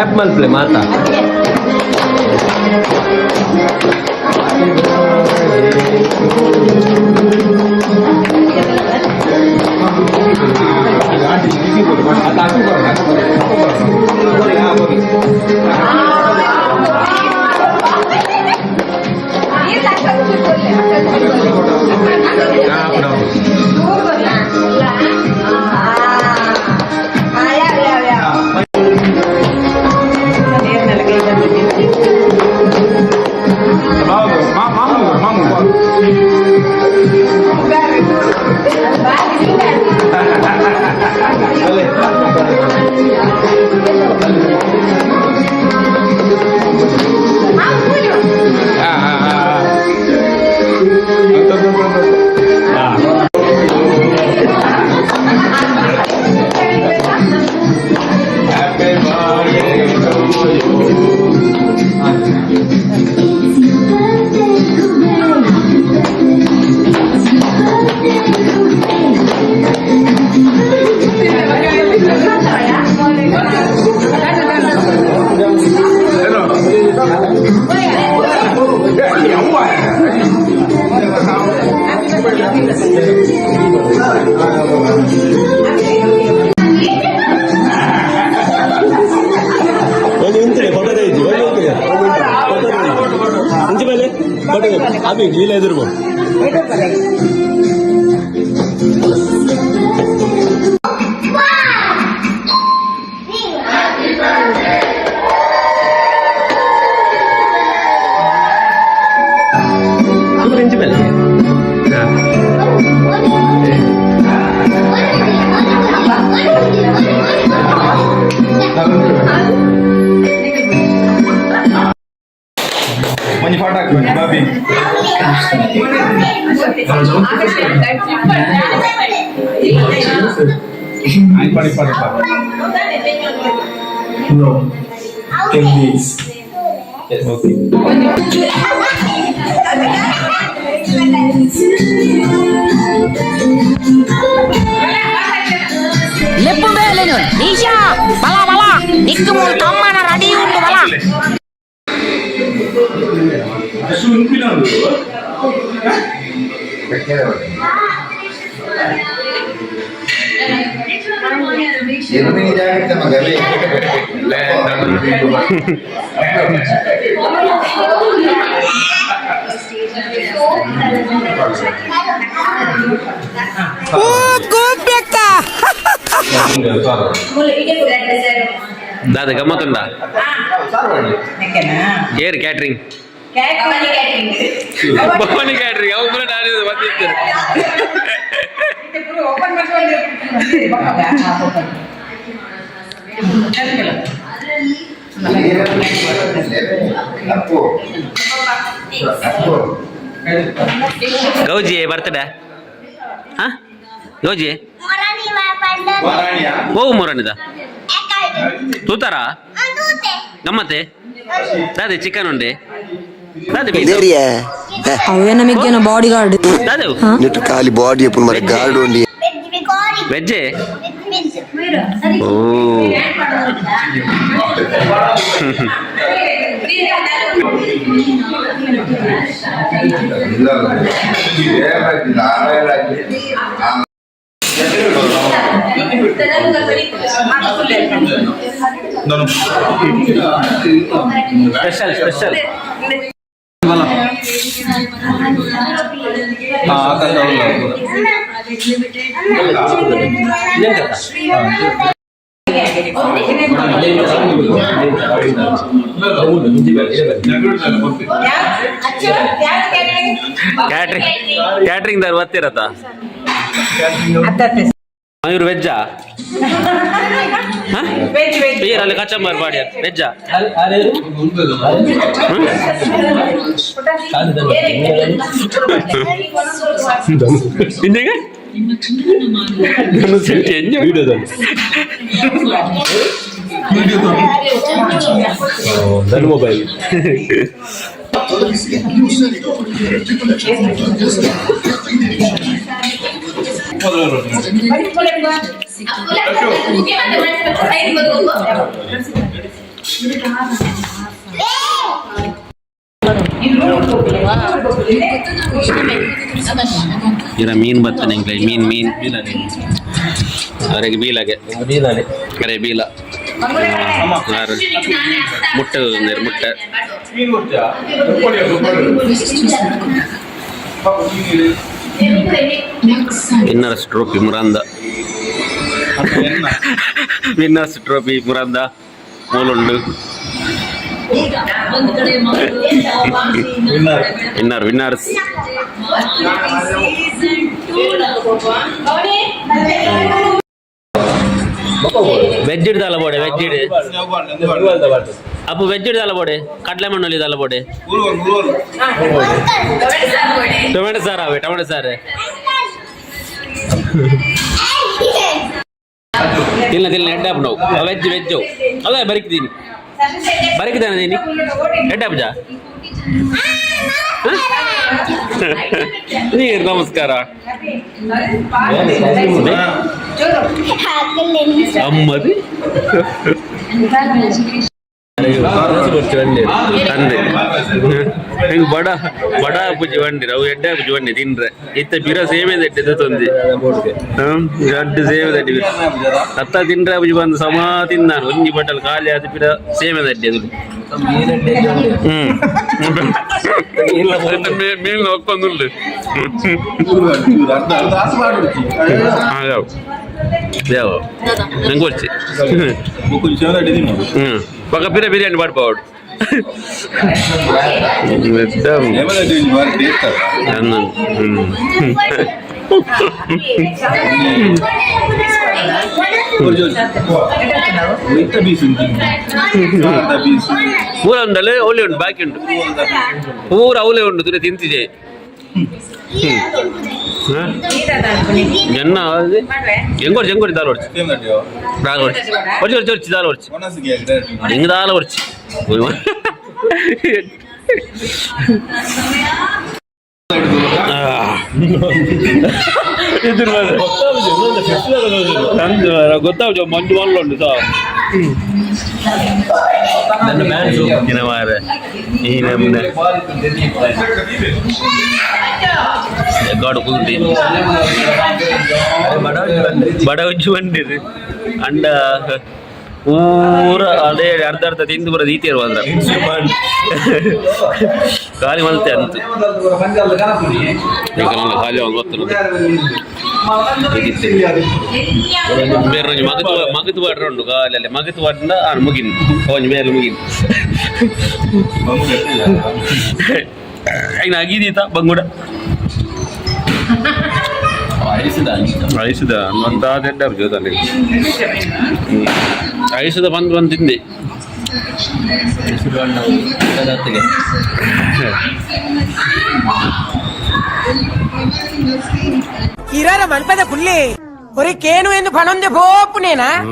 Clap ಮಲ್ಪ್ಲೆ ಮಾತಾ. ಒಂದು ಉಂತಲೆ photo ತೆಗೆದು, ಒಂದು ಉಂತಲೆ ಫೋಟೋ ತೆಗೆದು, ಇಂಚಿ ಮೇಲೆ ಫೋಟೋ ಅಭಿ ಇಲ್ಲ ಎದುರು. ಇಂಚಿ ಮೇಲೆ. ಒಂಜಿ ಫೋಟೋ ಹಾಕ್ಬೇಕು ಬಾಬಿ. ಆಯ್ತು, ಪಡಿ ಪಡಿ ಪಡಿ. No. 10 days. Okay. ಲೆಪ್ಪು ಬೇಲೆನು ನಿಶಾ ಬಲ ಬಲ ನಿಕ್ಕು ಮೂಲ್ ತಮ್ಮನ ರೆಡಿ ಉಂಡು ಬಲ. ಎರುಮಿನಿ ಜಾಗೃತ ಮಗವೇ. ದಾದ ಗಮ್ಮತ್ತುಂಡ? ಏರ್ ಕ್ಯಾಟ್ರಿಂಗ್, ಭವಾನಿ ಕ್ಯಾಟ್ರಿಂಗ್. ಅವು ಪೂರ ನಾನು ಬಂದಿರ್ತೇನೆ. ಅಪ್ಪು ಅಪ್ಪು. ಗೌಜಿ ಬರ್ತಡೆ. ಹಾ ಗೌಜಿ, ಹೋಗು ಮೊರನಿದ ತೂತಾರ ಗಮ್ಮತ್ತೆ. ದಾದೆ ಚಿಕನ್ ಉಂಡೆ ದಾದೆ ಬೀಸ? ಅವೇ ನಮಗೇನು ಬಾಡಿ ಗಾರ್ಡ್. ದಾದೆ? ನೆಟ್ ಖಾಲಿ ಬಾಡಿ ಅಪ್ಪು ಮರ ಗಾರ್ಡ್ ಉಂಡಿ. ವೆಜ್ಜೆ. ಓ, ಸ್ಪೆಷಲ್ ಸ್ಪೆಷಲ್. ಕ್ಯಾಟ್ರಿಂಗ್ ಕ್ಯಾಟ್ರಿಂಗ್ ದಾರ್ ಬರ್ತಿರತ್ತ. ಇವ್ರು ವೆಜ್ಜಾ? ಅಲ್ಲಿ ಕಚಂಬರ್ ಬಾಡಿ ವೆಜ್ಜಾ? ಇಂದೆಗೆ ನನ್ನ ಮೊಬೈಲ್. ಇರ ಮೀನ್ ಬತ್ತನೆ ಎಂಕ್ಲೆ ಮೀನ್ ಮೀನ್ ಅರೆಗೆ ಬೀಲಾಗೆ ಅರೆ ಬೀಲ ಆರು ಮುಟ್ಟೆ ಒಂದೇರು ಮುಟ್ಟೆ. ವಿನ್ನರ್ಸ್ ಟ್ರೋಫಿ ಮುರಂದ, ವಿನ್ನರ್ಸ್ ಟ್ರೋಫಿ ಮುರಂದ ಮೂಲುಂಡು. Winner winners. Veg ಇಡ್ದಲ್ಲ ಬೋಡೆ, ವೆಜ್ ಇಡು ಅಪ್ಪು, ವೆಜ್ ಇಡ್ದಲ್ಲ ಬೋಡೆ, ಕಡಲೆ ಮಣ್ಣಲ್ಲಿ ಇದಲ್ಲ ಬೋಡೆ. ಟೊಮೆಟೊ ಸಾರು ಅವೆ, ಟೊಮೆಟೊ ಸಾರು ತಿನ್ನ ತಿನ್ನ. ಎಡ್ಡೆ ನಾವು ವೆಜ್ ವೆಜ್ ಅಲ್ಲ ಬರಿಕಿದ್ದೀನಿ, ಬರಿಕಿದ್ದಾನೆ ನೀನು ಎಡ್ಡೆ ಪೂಜಾ. ನೀರು ನಮಸ್ಕಾರ ಅಮ್ಮದಿ ತಂದೆ ಹಿಂಗ್ ಬಡ ಬಡ ಪೂಜೆ ಬಂಡಿರ ಅವು ಎಡ್ಡೆ ಪೂಜೆ ಬಂಡಿ ತಿನ್ರೆ ಇತ್ತ ಬಿರ ಸೇವೆ ದಡ್ಡಿ ತಂದೆ ಗಡ್ಡು ಸೇವೆ ದಡ್ಡಿ ಅತ್ತ ತಿನ್ರೆ ಪೂಜೆ ಬಂದು ಸಮ ತಿನ್ನಾನು ಒಂಜಿ ಬಟ್ಟಲ್ ಖಾಲಿ ಆದ ಪಿರ ಸೇವೆ ದಡ್ಡಿ ಅದು. ಮೀನು ಒಕ್ಕೊಂದುಲ್ಲು. ಯಾವ ನಂಗೆ ಗೊಚ್ಚಿ ఒక బిర్యానీ బిర్యానీ పడిపోవడు. ಪೂರ ಉಂಡಲೆ ಒಳ್ಳೆ ಉಂಟು, ಬಾಕಿ ಉಂಟು, ಪೂರ ಅವಲೇ ಉಂಟು. ತುರೆ ತಿಂತಿದೆ ಎನ್ನ ಎಂಗೋರ್ಚಿ ಎಂಗೋರ್ಚಿ ದಾಲ್ ಹೊಡ್ಚಿ ದಾಲ್ ಹೊಡ್ಚಿ ಹೊಡ್ಚಿ ಹೊಡ್ಚಿ ಹೊಡ್ಚಿ ದಾಲ್ ಹೊಡ್ಚಿ ಹೆಂಗ್ ದಾಲ್ ಹೊಡ್ಚಿ. ಗೊತ್ತಾಗ ಮಂಜು ಮಲ್ಲ ಉಂಟು ಸಾ ಮಾರ್ರೆ ಈ ನಮ್ನೆ ಗಾಡು ಕುಲ್ದಿ ಬಡ ಉಜ್ಜು ಬಂದಿದೆ ಅಂಡ ಪೂರ ಅದೇ ಅರ್ಧ ಅರ್ಧ ತಿಂದು ಬರೋದು ಈತಿ ಇರುವ ಖಾಲಿ ಮಲ್ತೆ ಅಂತ ಖಾಲಿ ಗೊತ್ತು. ಬೇರೆ ಒಂಜಿ ಮಗತು ಮಗತು ವಾಡ್ರೆ ಉಂಟು ಖಾಲಿ ಅಲ್ಲಿ ಮಗತು ವಾಡ್ನ ಆನ್ ಮುಗಿನ್ ಒಂಜಿ ಬೇರೆ ಮುಗಿನ್ ಐನ ಅಗಿದೀತ ಬಂಗುಡ ಐಸುದ ಅಂತ ದೆಡ್ಡ ಜೋದಲ್ಲಿ ಐಸುದ ಬಂದು ಬಂದು ತಿಂದೆ. ಇರರ ಮನ್ಪದ ಪುಲ್ಲಿ ಒರಿ ಕೇನು ಎಂದು ಪಣೊಂದೆ ಪೋಪುನೇನಾ.